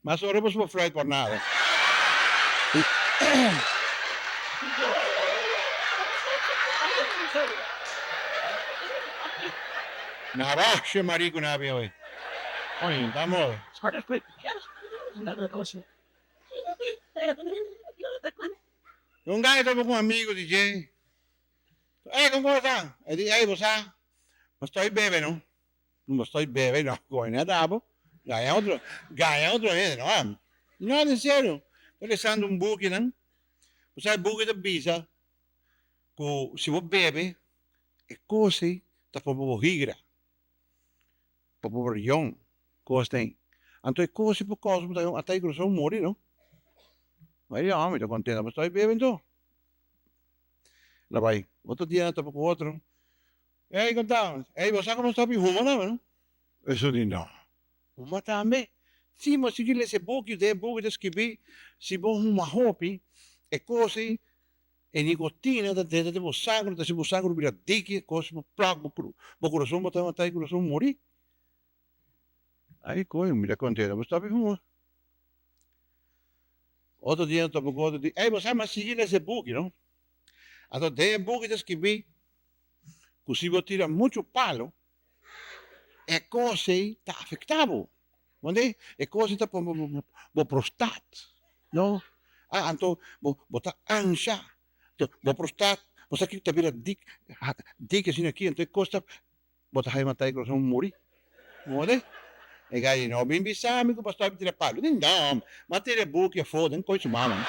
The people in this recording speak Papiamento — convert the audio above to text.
Mas ora bo por fluit por nada. Na rasha marico na habia hoy. Oye, ta moda. Un gai topa cu un amigo di dje. Ey, con cosa? E di, ey, bo sa, bo stoy bebe no. Bo stoy bebe no, gooi net abo. Gaya otro, gaya otro hende no. Ah, no, en serio. Ta lesando un buki nan. Bo sa e buki ta bisa cu si bo bebe, e cos ey ta por bo higra, pa bo rion, cos den. Anto e cos ey por causa bo ta un atake di corazon muri no. Bay di, ah, mi ta contento, bo stoy bebe anto. La bai otro dia nan topa ku otro. Ey kon ta? Ey bo sa komo stop huma tambe no? Esun di no. Huma tambe? Si bo sigui lesa e buki den e buki ta skibi si bo huma hopi e kos ei e nikotina ta drenta den bo sangre ta hasi bo sangre bira diki e kos bo plak bo kurason bo ta mata e kurason muri. Ay koño mi ta kontento bo stop huma. Otro dia nan topa ku otro di ey bo sa mi a sigui lesa e buki no. Anto den e buki ta skibi ku si bo tira muchu palo e kos ey ta afekta bo. Wande e kos ey ta pone bo prostat no. Anto bo ta ansha bo prostat bo sa kiko ta bira dik dik asina aki anto e kos ta Bo ta haña matá e kurason muri. Morde? E gai di, No bin bisa mi ku pastor mi tira palu. Di, No, m'a tira e buki afó den koi su mama.